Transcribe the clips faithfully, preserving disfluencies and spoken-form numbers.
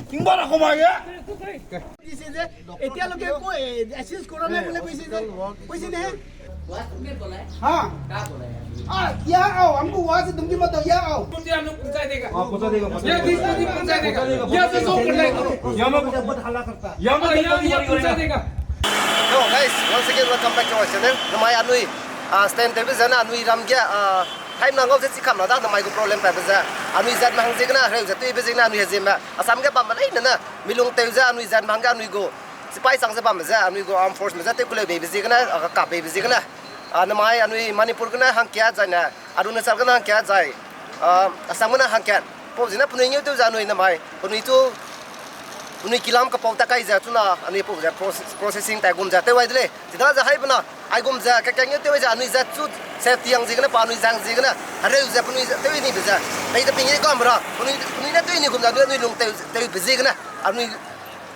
টিংবারা কমাগে। এতিয়ালৈকে কৈ, এ, assist কৰা নাই বুলে কৈছে যে, কৈছে নে? हाँ। आ, यहाँ आओ, हमको वहाँ से धमकी मत दो, यहाँ आओ। ये हम लोग पहुंचा देगा, पहुंचा देगा। ये बीस तारीख पहुंचा देगा। यहाँ से सौ कर लेगा। यहाँ पे बहुत हल्ला करता है। यहाँ पे हाँ, यहाँ, यहाँ पहुंचा देगा। Hello guys, once again welcome back to our channel. Namai anui, ah, stand tewbe zene anui ram ge, ah, time na ngau ze chikam la da, namai gu problem pa be ze. Anui zat me hang ziegene, hereu ze tuibe ziegene anui hezieme. Assam ge bam me leine ne, milung tew ze anui zat me hang ge anui gu sipai chang ze bam ze, anui gu armed force me ze tew kuleu beibe ziegene, a, kap beibe ziegene. A, namai anui Manipur gene hangkat zaine, Arunachal gene hangkat zai, a, Assam gene hangkat. Pau zene penui ngeu tew ze anui namai, penui tu, penui kilam kapau ta kai ze, tuna anui pau ze proce-, processing tai gum ze tew wai de lei. Chida ze hai bena, aigum ze, kakengeu tew ze, anui ze chu safety hang ziegene, pa anui zang ziegene, hereu ze, penui ze, tew ni be ze. Pei ze ping ni kam ra, penui, penui ne tew ni gum ze, anui, anui lung tew, tew be ziegene, anui,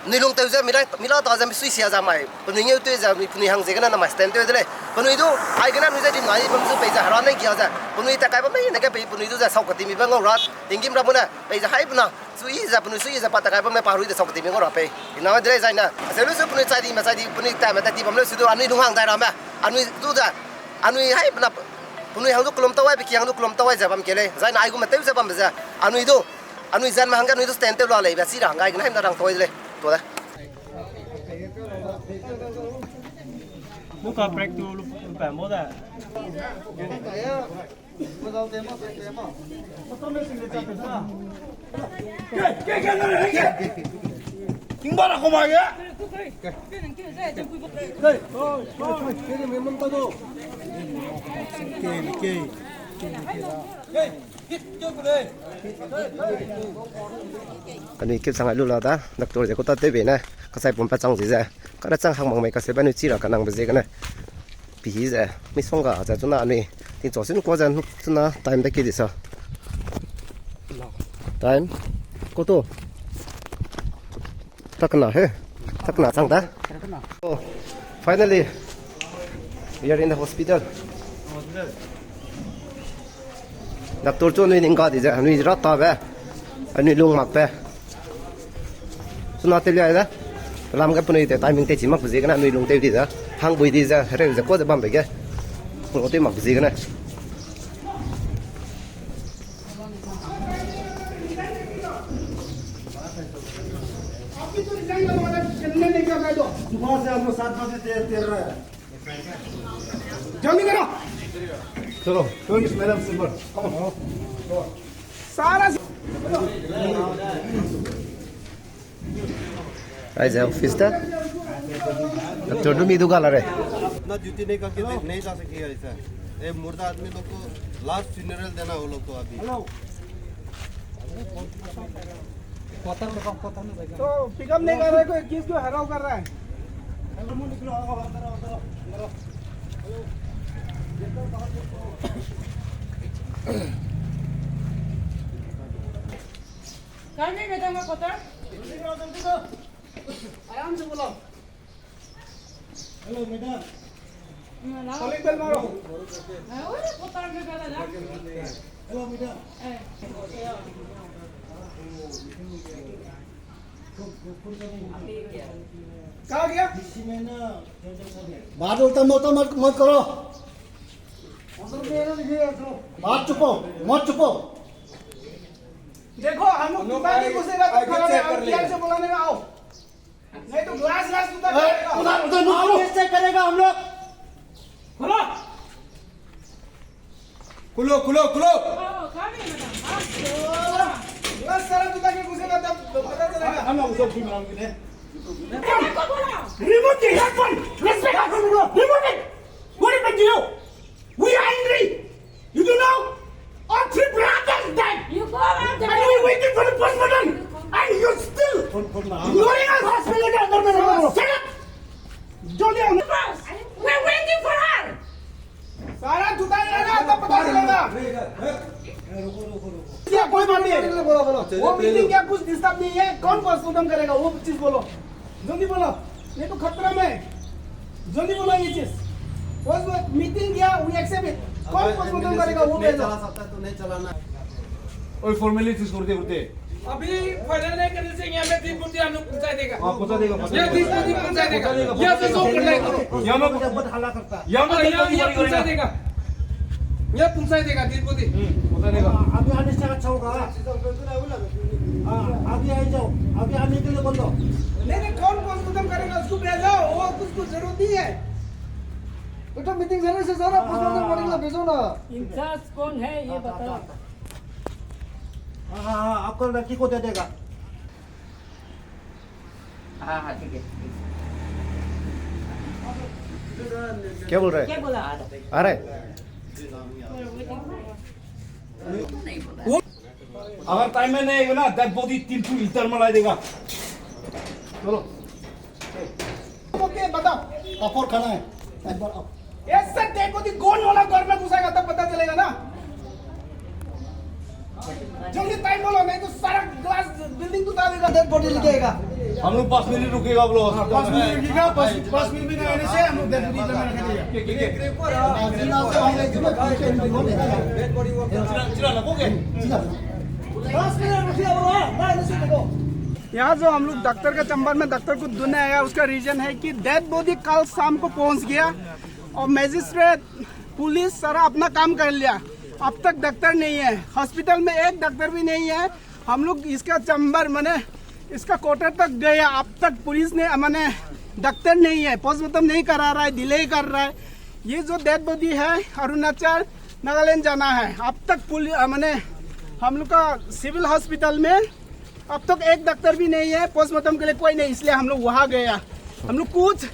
anui lung tew ze, mila, mila ta ze, misui sia ze mai, penui ngeu tew ze, anui, penui hang ziegene, namai stand tew de lei. Penui du, aigene anui ze dim nai, bam zu pei ze, hera ne gia ze, penui ta kai bam mei, ne ke pei penui du ze, sau kati mi be ngau ra, tinggîm ra mu ne, pei ze hai bena, Sui ze penui sui ze pa ta kai bam me pa rui de sau kati mi ngau ra pei. Ina de lei zaine. Ase lu su penui chai di me chai di penui ta me ta di bam le su du anui lung hang dai ra me. Anui du ze. Anui hai bena penui hang du kelum tau wai, peki hang du kelum tau wai ze bam ke lei. Zaine aigum me tew ze bam ze. Anui du. Anui zat me hang ge anui du stand tew la lei be si ra hang ge aigene hai bena rang tau wai de lei. Tua de. Lu ka break tu lu, lu pa mo de. Anui kip sang ai lu la da, doctor ze ku ta tew bei ne, kasai pum pa chang zi ze, kara chang hang mang mei kase ba anui chi ra kanang be ziegene. Pi ze, misongga ze chuna anui, tingchua sun kua ze nuk chuna time da ke di sa. Time. Koto. Takna he. Takna chang da. Oh, finally, we are in the hospital. Doctor chu anui ning ga di ze, anui ra ta be, anui lung mak be. Chuna te liai da. Lam ge penui te timing te chi mak pe ziegene anui lung tew di ze. Hang bui di ze, hereu ze kua ze bam be ge. Lung tew mak pe ziegene. सुबह से हम लोग सात बजे से तैर रहे हैं। जल्दी करो। चलो, चलो, इस मैडम से बोल। सारा Aize office ta. Doctor du mi du ga la re. अपना ड्यूटी नहीं करके दे-, नहीं जा सकेगा ऐसा। ये मुर्दा आदमी लोग को लास्ट फ्यूनरल देना वो लोग को अभी। हेलो। तो पिकअप नहीं कर रहा है कोई, किसको हराव कर रहा है? कहाँ है मैडम का क्वार्टर? आराम से बोलो। Hello madam. ना। कॉलिंग बेल मारो। हाँ, वो क्वार्टर में बैठा था। Hello madam. ए। कहाँ गया? बात उल्टा मोटा मत, मत करो। बात चुपो, मत चुपो। देखो, हम लोग दुकान में घुसेगा तो खराब है, हम किया से बुलाने में आओ। नहीं तो ग्लास, ग्लास टूटा ए, करेगा। उधर, उधर मत करो। कैसे करेगा हम लोग? खोलो। खुलो, खुलो, खुलो। ग्लास सारा टूटा के घुसेगा तब पता चलेगा। हम लोग सब भी मांग के Remove the headphone! Respect! Remove it! What happened to you? We are angry! You don't know? Our three brothers died! You go out there! And we waiting for the postmortem! And you still ignoring us! Hospital ke andar mein raho. Shut up! Jaldi aao. We're waiting for her! सारा टूटा रहेगा, तब पता चलेगा। क्या कोई बात नहीं है। बोलो, बोलो। वो मीटिंग क्या कुछ डिस्टर्ब नहीं है? कौन पोस्टमार्टम करेगा? वो चीज बोलो, जल्दी बोलो, नहीं तो खतरा में। जल्दी बोलो ये चीज। पोस्ट मीटिंग किया, वी एक्सेप्ट इट। कौन पोस्टमार्टम करेगा, वो भेजो। नहीं चला सकता तो नहीं चलाना। ओए, formalities करते करते। अभी फाइनल नहीं करने से यहाँ पे तीन मूर्ति हम लोग पहुँचा देगा। हाँ, पहुँचा देगा, पहुँचा देगा। ये तीन मूर्ति पहुँचा देगा। पहुँचा देगा, पहुँचा देगा। यहाँ से जो कर लेगा। यहाँ मत, यहाँ मत, हाँ, यहाँ, यहाँ पहुँचा देगा। यहाँ पहुँचा देगा, तीन मूर्ति। हम्म, पहुँचा देगा। अभी आने से अच्छा होगा। हाँ, अभी आ जाओ। अभी आने के लिए बोल दो। नहीं, नहीं, कौन पोस्टमार्टम करेगा, उसको भेजो। वो, उसको जरूरत नहीं है। बेटा, मीटिंग जाने से सारा पोस्टमार्टम करने के लिए भेजो ना। इंचार्ज कौन है, ये बताओ। हाँ, हाँ, हाँ, आपका लड़की को दे देगा। हाँ, हाँ, ठीक है, ठीक है। क्या बोल रहे हैं? क्या बोला? आ रहा है? अगर टाइम में नहीं आएगा ना, डेड बॉडी तीन फुट ईंटा में ला देगा। चलो। ओके, बताओ। पापड़ खाना है, एक बार आओ। ये सर, डेड बॉडी कौन वाला घर में घुसाएगा, तब पता चलेगा ना। जल्दी टाइम बोलो, नहीं तो सारा ग्लास बिल्डिंग टूटा देगा, डेड बॉडी लेके आएगा। हम लोग पाँच मिनट रुकेगा, बोलो। हाँ, पाँच मिनट रुकेगा, पाँच, पाँच मिनट में आने से हम लोग डेड बॉडी जमा रखेंगे। ठीक है, ठीक है। चिल्ला, चिल्ला, लगोगे? पाँच मिनट रुकिए, बोलो, हाँ, मैं आने से देखो। यहाँ जो हम लोग डॉक्टर के चैम्बर में डॉक्टर को ढूंढने आया, उसका रीजन है कि डेड बॉडी कल शाम को पहुंच गया और मजिस्ट्रेट, पुलिस सारा अपना काम कर लिया। अब तक डॉक्टर नहीं है, हॉस्पिटल में एक डॉक्टर भी नहीं है। हम लोग इसका चैम्बर, माने इसका क्वार्टर तक गया, अब तक पुलिस ने, माने डॉक्टर नहीं है, पोस्टमार्टम नहीं करा रहा है, डिले कर रहा है। ये जो डेड बॉडी है, अरुणाचल, नागालैंड जाना है। अब तक पुलिस, माने हम लोग का सिविल हॉस्पिटल में अब तक एक डॉक्टर भी नहीं है, पोस्टमार्टम के लिए कोई नहीं, इसलिए हम लोग वहाँ गया। हम लोग कुछ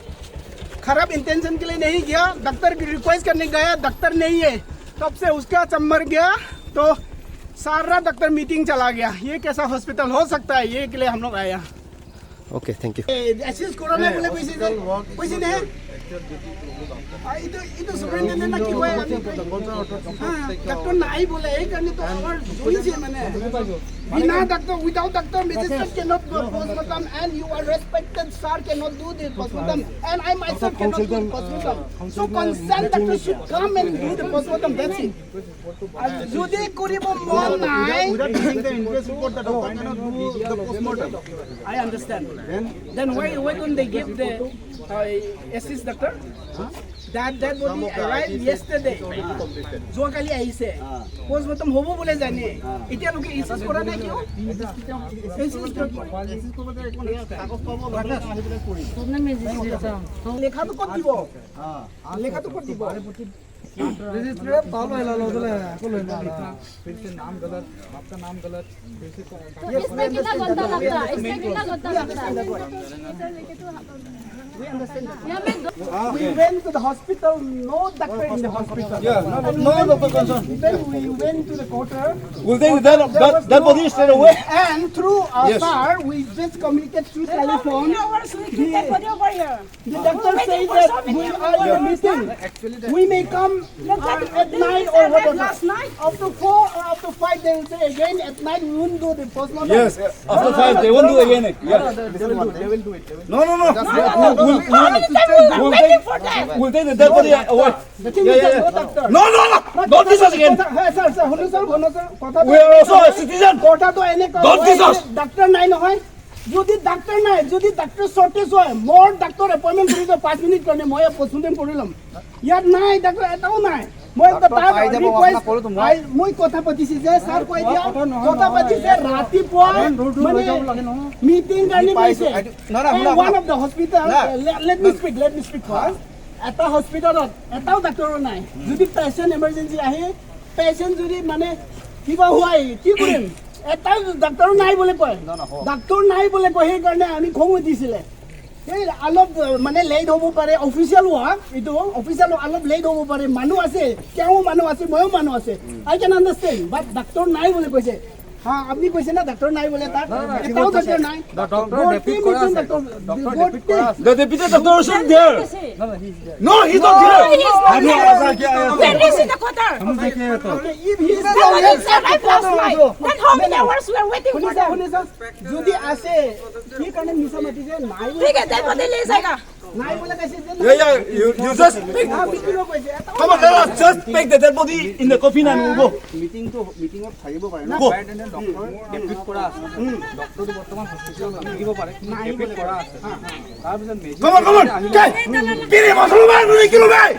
खराब इंटेंशन के लिए नहीं गया, डॉक्टर की रिक्वेस्ट करने गया, डॉक्टर नहीं है, तब से उसका चैम्बर गया तो सारा डॉक्टर मीटिंग चला गया। ये कैसा हॉस्पिटल हो सकता है, ये के लिए हम लोग आया। Okay, thank you। A, assist corona बोले पैसे दे, पैसे दे। आ, इधर, इधर सुपरिटेंडेंट ना की हुआ है? हाँ, डॉक्टर नहीं बोले, एक आदमी तो और जोड़ी से मैंने। बिना doctor, without doctor, magistrate cannot do postmortem, and you are respected sir cannot do the postmortem, and I myself cannot do the postmortem. So concerned doctor should come and do the postmortem, that's it. আর যদি করিব মন নাই, without, without taking the inquest report, the doctor cannot do the postmortem. I understand. Then? Then why, why don't they give the, uh, assist doctor? Huh? That, that body arrived yesterday. যোৱাকালি আহিছে। Postmortem হ'ব বুলিয়ে জানে। এতিয়ালৈকে assist কৰা নাই কিয়? Assist কৰা নাই। কাগজ পাব, লগে লগে আহি পেলাই কৰিম। লেখাটো ক'ত দিব? লেখাটো ক'ত দিব? रजिस्टर पालो है, ला लो, तो ले, को ले ना। फिर से नाम गलत, बाप का नाम गलत, फिर से तो इसमें कितना घंटा लगता है? इसमें कितना घंटा लगता है? We went to the hospital, no doctor in the hospital. Yeah, no, no, no doctor concern. Even we went to the quarter. We'll take that, that, that body straight away. And through our sir, we just communicate through telephone. How many hours we keep that body over here? The doctor says that we are in a meeting. We may come, uh, at night or whatever. After four or after five, they will say again, at night we won't do the postmortem. Yes, after five, they won't do again. Yeah. No, no, no. We'll, we'll, we'll take the dead body away. Yeah, yeah, yeah. No, no, no. Don't diss us again. Hey, sir, sir, শুনক, sir, শুনক, sir। We are also a citizen। Don't diss us। Doctor নাই নহয়। যদি ডাক্তৰ নাই, যদি ডাক্তৰ shortage হয়, মোৰ ডাক্তৰ appointment কৰি দিয়ক, পাঁচ মিনিট কাৰণে মই postmortem কৰি ল'ম। ইয়াত নাই, ডাক্তৰ এটাও নাই। মই ডাক্তৰ তাক পাই যাব, request, আপোনাক ক'লো তো মই। আই, মই কথা পাতিছো যে, ছাৰ কৈ দিয়া, কথা নহয়, কথা নহয়। পাতিছে ৰাতিপুৱা, মানে, meeting কাৰণে পাইছে। নহয়, নহয়, এই শুনক, one শুনক। Of the hospital, না। Let, let me speak, let me speak first। এটা হস্পিটেলত এটাও ডাক্তৰো নাই। যদি patient emergency আহে, patient যদি মানে কিবা হয়, কি কৰিম? এটাও ডাক্তৰ নাই বুলি কয়। না, না, হ'ব। ডাক্তৰ নাই বুলি কয়, সেইকাৰণে আমি খং উঠিছিলে। এই অলপ, মানে, late হ'ব পাৰে, official work, এইটো official work, অলপ late হ'ব পাৰে, মানুহ আছে, তেওঁ মানুহ আছে, ময়ো মানুহ আছে। I can understand, but ডাক্তৰ নাই বুলি কৈছে। হা, আপুনি কৈছে না, ডাক্তৰ নাই বোলে তাত? না, না, না, এটাও ডাক্তৰ নাই। The doctor depute কৰা আছে। Doctor depute কৰা আছে। The deputed doctor is there। No, no, he is there। No, he's not there। No, he is not there। Where is the quarter? हम देखे हैं तो। If he is there, then how many hours we are waiting for them? শুনিছা, শুনিছা? যদি আছে, কি কাৰণে মিছা মাতিছে? নাই বুলি ঠিক আছে, দেন বোলে লৈ যায়গা। Yeah, yeah, you, you just pick. Come on, let us just pick the dead body in the coffin and we'll go. Meeting to, meeting ত থাকিব পাৰে ন? Go. Fire and doctor admit কৰা আছে। Doctor টো বৰ্তমান hospital ত থাকিব পাৰে, কিন্তু admit কৰা আছে। তাৰপিছত major Come on, come on. Kai, pili masulu bai, nui kilo bai.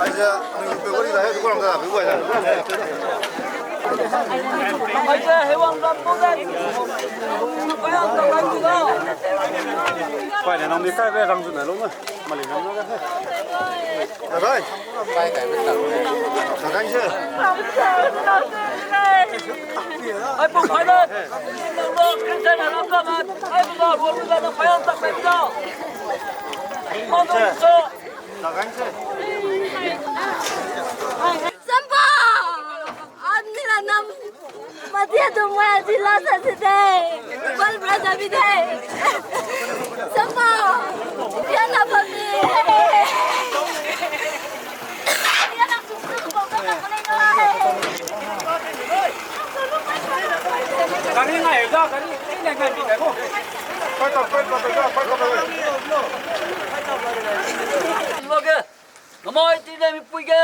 Aize, anui pe gari da, he, tu kolam da, pe gari da. Paine nang mi kai be rang zune lu ne. Mali nang na. Dagai. Dagai se. Ai, pung pai da. Christian na ka ma. Ai, bu da, bu da, na pai ang tak pai da. Sampa! Ani la nam madia du ma di la sa se dei. Bal bra da bi dei. Sampa! Ya na pa mi. Ya na su su ko ka na ko le no. Gari ngai da, gari ngai ngai bi da ko. Pai ta, pai ta, pai ta, pai ta, pai ta. Loge. Namai tinei mipui ge,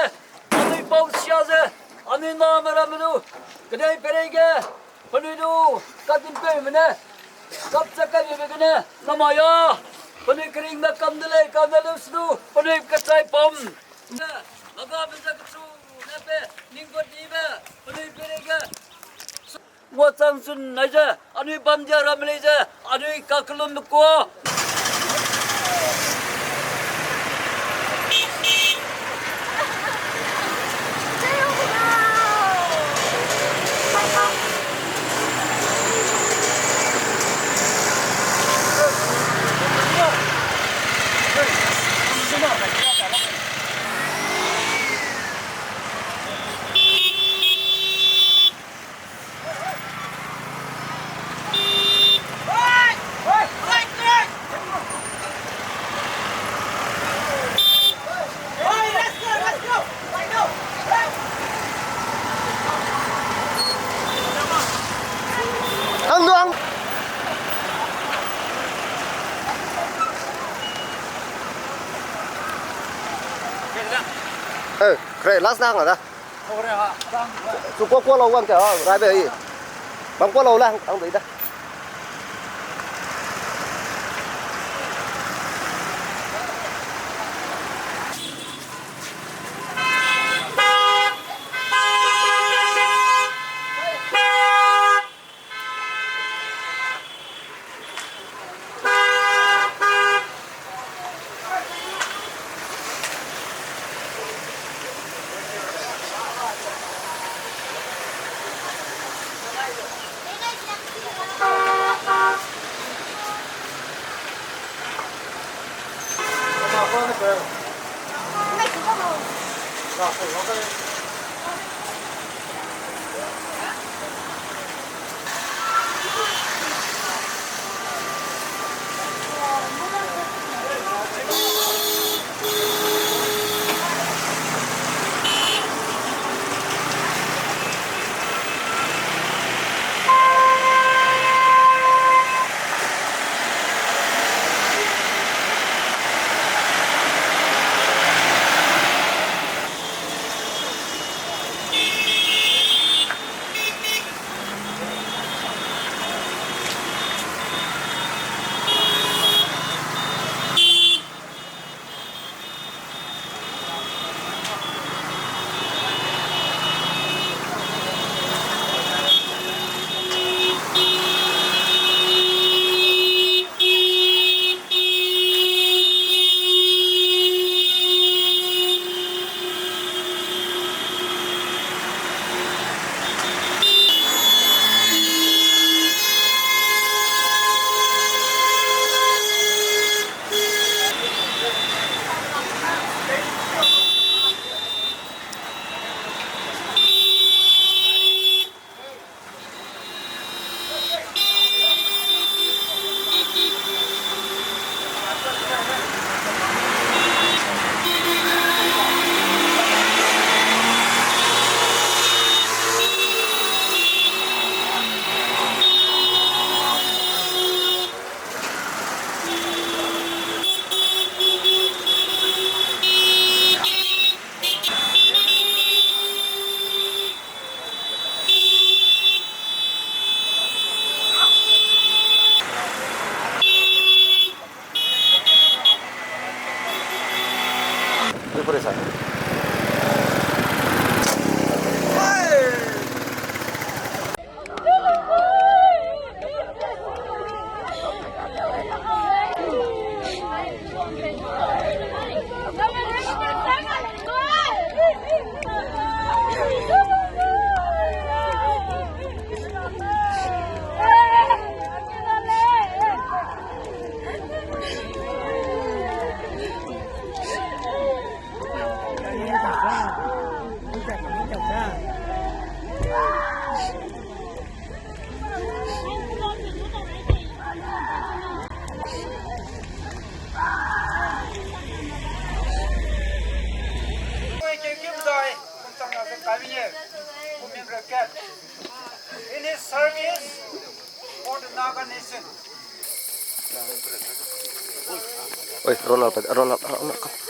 anui pau sia ze, anui name ramme du, kedei peirei ge, penui du, katinpeume ne, kapcha kaibe gene, namai a, penui keringbe kam de lei, kam de leu se du, penui kechai pam. Nagabe ze kechu, ne pe, ningkot dibe, penui peirei ge. Wachang sun nai ze, anui bam dia ramme lei ze, anui kakellumbe kua. Ang duang. Eh, kre, last na hang da. Chu kua kua lau wang kia, rai be i. Bang kua lau la, ang dui da. Five years, Kumin Raket, in his service for the Naga nation. Oi, Ronald, Ronald, Ronald, come.